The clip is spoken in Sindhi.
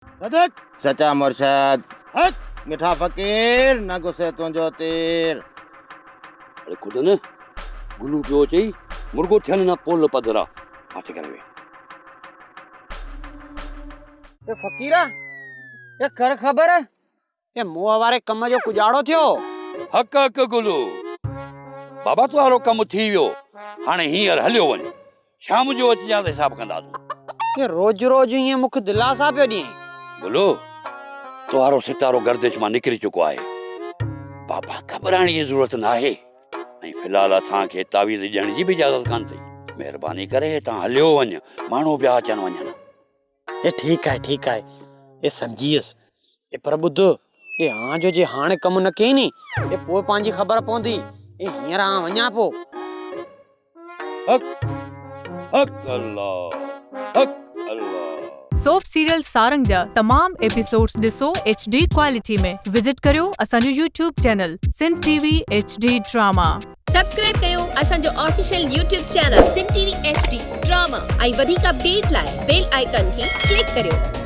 صدق سچا مرشد حق مٺا فقير نه گسي تنهنجو تير. اڙي خود نه گلو پيو چئي مرڳو ٿين نه پول پڌرا ماٺ ڪري ويهه. اي فقيرا اي ڪر خبر اي مون واري ڪم جو ڪڄاڙو ٿيو. حق حق گلو بابا تنهنجو ڪم ٿي ويو هاڻي هينئر هليو وڃ شام جو اچجان ته حساب ڪنداسون. اي روز روز ائين مون کي دلاسا پيو ڏين. گلو تنهنجو ستارو گردش مان نڪري چڪو آهي بابا گهٻرائڻ جي ضرورت ناهي ۽ في الحال اسان کي تعويذ ڏيڻ جي به اجازت ڪانه اٿئي مهرباني ڪري هتان هليو وڃ ماڻهو پيا اچن وڃن. اي ٺيڪ آهي ٺيڪ آهي اي سمجهي ويس اي پر ٻڌ اي هان جو جي هاڻي ڪم نه ڪيئي ني اي پوء پنهنجي خبر پوندي اي هينئر آن وڃان پو. حق حق الله حق الله. سوپ سيريل سارنگ جا تمام ايپيسوڊز ڏسو ايڇ ڊي ڪوالٽي ۾ وزٽ ڪريو اسان جو YouTube channel Sindh T V H D drama. Subscribe ڪيو اسان جو official YouTube channel Sindh T V H D drama ۽ وڌيڪ اپڊيٽ لاء بيل آئيڪان کي ڪلڪ ڪريو.